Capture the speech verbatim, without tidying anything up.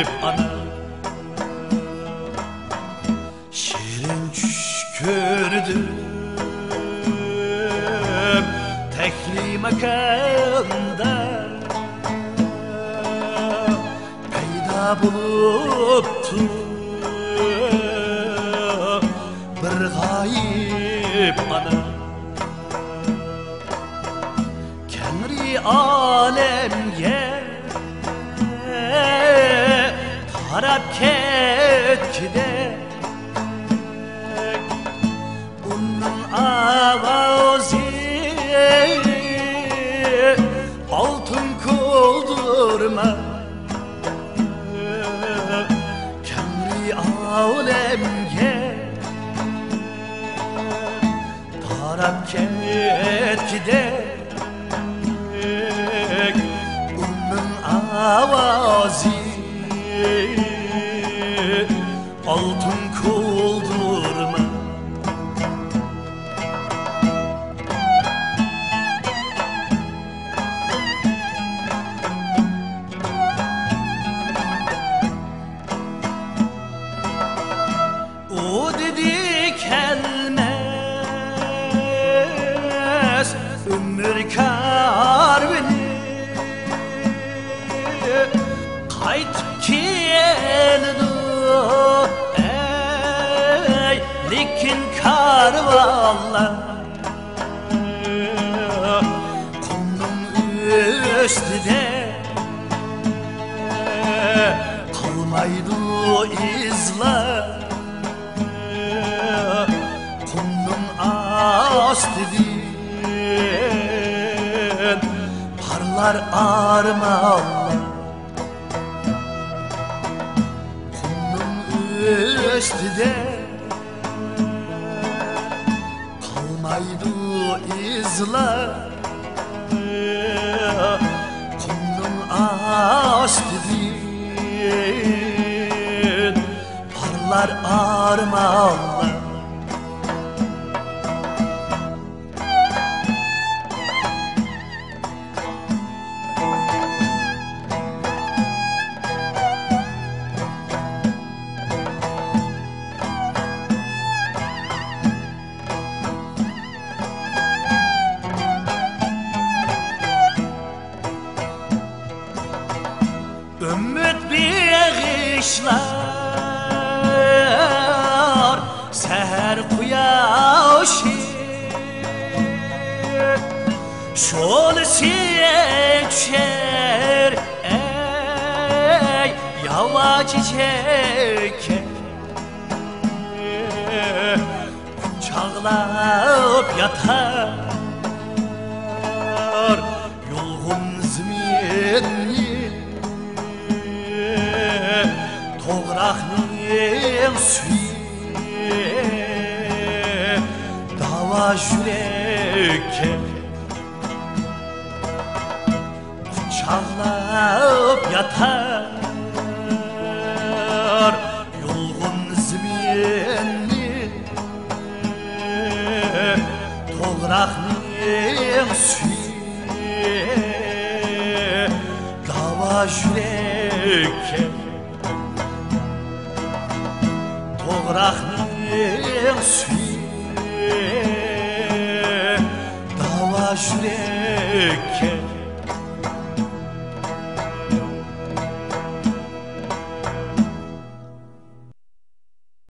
ئانا. شېرىن چۈش كۆردۈم تەكلىماكاندا، پەيدا بولۇپتۇ بىر غايىب ئانا. كەڭرى ئالەمگە تاراپ كەتكۈدەك، ئۇنىڭ ئاۋازى ئالتۇن كولدۇرما. كەڭرى ئالەمگە تاراپ كەتكۈدەك، ئۇنىڭ ئاۋازى ئالتۇن كولدۇرما. ئۇ دېدى كەلمەس ئۆمۈر كارۋىنى، قايتىپ كېلىدۇ ئەي لېكىن كارۋانلار. قۇمنىڭ ئۈستىدە قالمايدۇ ئىزلار، قۇمنىڭ ئاستىدىن پارلار ئارمانلار. قۇمنىڭ ئۈستىدە قالمايدۇ ئىزلار، قۇمنىڭ ئاستىدىن پارلار ئارمانلار. ئۈمىد بېغىشلار سەھەر قۇياشى، شولىسى چۈشەر ئەي ياۋا چېچەككە. قۇچاقلاپ ياتار يۇلغۇن زېمىننى، توغراقنىڭ سۈيى داۋا يۈرەككە. قۇچاقلاپ ياتار يۇلغۇن زېمىننى، توغراقنىڭ سۈيى داۋا يۈرەككە. توغراقنىڭ سۈيى داۋا يۈرەككە.